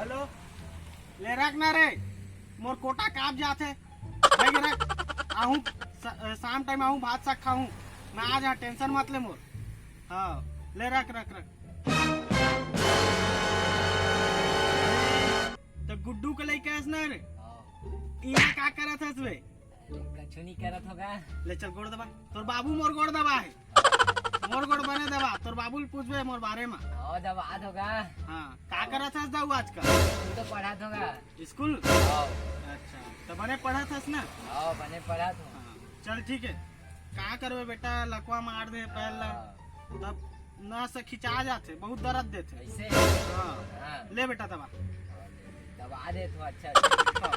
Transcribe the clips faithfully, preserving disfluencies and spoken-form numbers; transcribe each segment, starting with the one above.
Hello, ले रख ना रे, मोर कोटा काप जाथे। भाई रख, आहूँ स-, शाम टाइम आहूँ भात साग खाहूँ। मैं आ जा, टेंशन मत ले मोर। हाँ, ले रख, रख, रख। तो गुड्डू के लइका हस ना रे? हाँ। इहाँ का करत हस बे? अरे, कछु नहीं करत होगा। ले चल गोड़ दबा। तोर बाबू मोर गोड़ दबा है। मोर गोड़ बने दबा। तोर बाबू ल पूछबे मोर बारे में। हाँ, दबा होगा। हाँ, का करत हस दाऊ आजकल? तू तो पढ़त होगा। स्कूल? हाँ। अच्छा, तो बने पढ़त हस ना? हाँ, बने पढ़त हूँ। हाँ, चल ठीक है। का करबे बेटा, लकवा मार दे पहल ला। हाँ। तब नस खिंचा जाथे, बहुत दर्द देथे। ऐसे? हाँ। हाँ। ले बेटा दबा। दबा दे तो अच्छा। हाँ।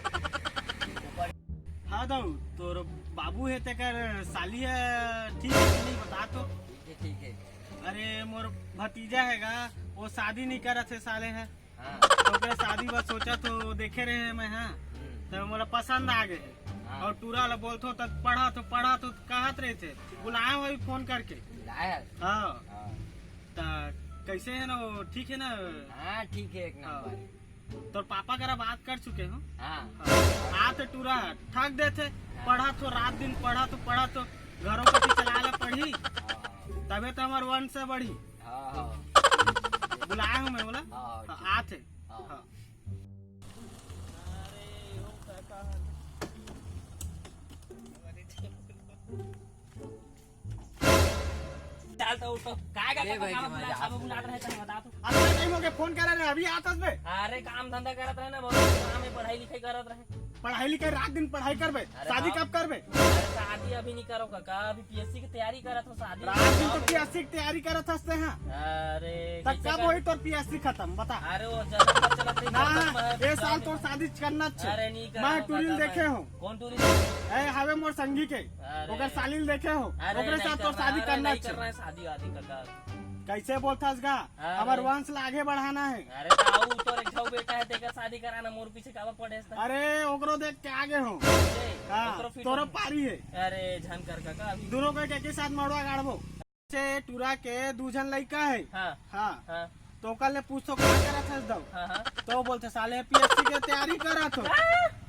ऊपर। हाँ दाऊ, तोर बाबू है तेकर साली है, ठीक है कि नहीं बता तो? ठीक है, ठीक है। अरे मोर भतीजा हैगा, वो शादी नहीं करत है साले है। हाँ। तो ओकरे शादी बस सोचा तो देखे रहे मैं, हाँ। हम्म। तो मोला पसंद आ गए। हाँ। और टूरा ला बोलथो त पढ़ा तो, पढ़ा तो कहत रहे थे, बुलाए हो अभी फोन करके। बुलाया? हाँ। हाँ। त कैसे है ना वो, ठीक है ना? हाँ, ठीक है, एक हाँ। नंबर। तोर पापा करा बात कर चुके हो? हाँ। हाँ। आ तो टूरा ठग देथे, हाँ। पढ़ा तो रात दिन पढ़ा तो, पढ़ा तो घरों का भी चला ला पढ़ी, हाँ। तबे तो हमार वंश बढ़ी। हाँ, हाँ। बुलाया हूँ मैं बोला। हाँ, हाँ, हाँ, ठीक। आथे। हाँ। हाँ। डाल तो उठो। काय का ले भाई, बुला, के मजा बुला, आ बुला रहे थे, बता तो। अतना टाइम हो गया, फोन करे रहे, अभी आत हस बे? अरे काम धंधा करत रहे ना, बहुत काम में पढ़ाई लिखाई करत रहे। पढ़ाई लिखाई, रात दिन पढ़ाई करबे, अरे शादी हाँ। कब करबे? अरे शादी अभी नहीं करो काका, अभी पीएससी की तैयारी करत हो, शादी रात दिन तो कब? पीएससी की तैयारी करत हस ते, हाँ। अरे त कैसे कब कर- होई तोर पीएससी खत्म, बता। अरे वो जन्म पर चलत रही, ना, जन्म पर ये साल तोर शादी करना छे। अरे नहीं करना मैं टूरी ल काका, देखे मैं- हूँ। कौन टूरी? ए, हवे मोर संगी के, अरे। ओकर साली ल देखे हो, अरे ओकरे नहीं साथ तोर करना, शादी अरे करना नहीं छे। करना है शादी वादी काका। कैसे बोलथस गा? अरे। हमार वंश ला आगे बढ़ाना है। अरे ताऊ, तोर एक ठो बेटा है, तेकर शादी कराना, मोर पीछे काबर पड़े हस? अरे, ओकरो देख के आगे हो। कैसे? हाँ, ओकरो फिट तोरो हो। पारी है। अरे, झन कर काका, अभी दोनों को एक, एक ही साथ मड़वा गाड़बो। से टूरा के दू झन लइका है। हाँ। हाँ। हाँ। तो ओकर ले पूछो, "का करत हस दाऊ?" हाँ, हाँ। तो बोलथे, "साले पीएससी के तैयारी करत हो।" हाँ।